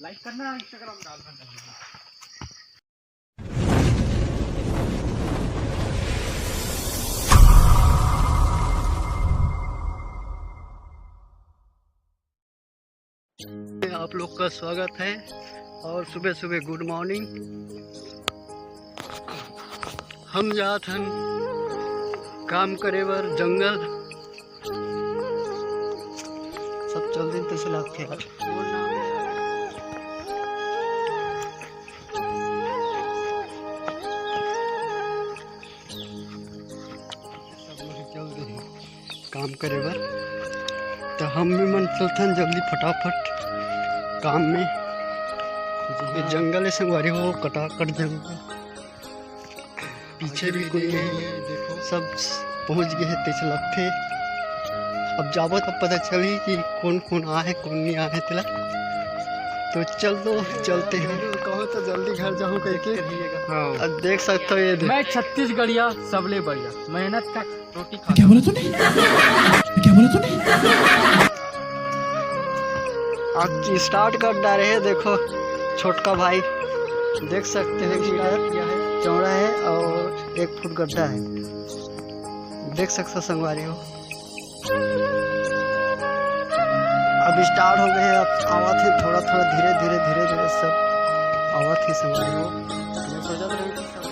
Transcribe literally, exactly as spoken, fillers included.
लाइक करना, इंस्टाग्राम डालना। आप लोग का स्वागत है और सुबह सुबह गुड मॉर्निंग। हम जात हन काम करे बर जंगल। सब चल दिन तैसे लगथे यार। सब मन चल दे हे काम करे बर, तो हम भी मन चलथन जल्दी फटाफट काम में। ये जंगल है संगवारी हो, कटाकट जंगल, पीछे भी कोई नहीं, सब पहुंच गए हैं, तेज लगथे। अब जाबो तब पता चली कि कौन कौन आए, कौन नहीं आए तेला। तो चल दो, चलते हैं। कहो तो जल्दी घर जाऊं कह के। हाँ। अब देख सकते हो ये देख। मैं छत्तीसगढ़िया सबले बढ़िया, मेहनत का रोटी खा। क्या बोला तूने? क्या बोला तूने? आज स्टार्ट कर डाले हैं, देखो छोटका भाई, देख सकते हैं कि यार चौड़ा है और एक फुट गड्ढा है, देख सकते हो संगवारी हो। अब स्टार्ट हो गए हैं, अब आवत है थोड़ा थोड़ा, धीरे धीरे धीरे धीरे सब आवत है संगवारी हो। मैं सोचत रहे कि सब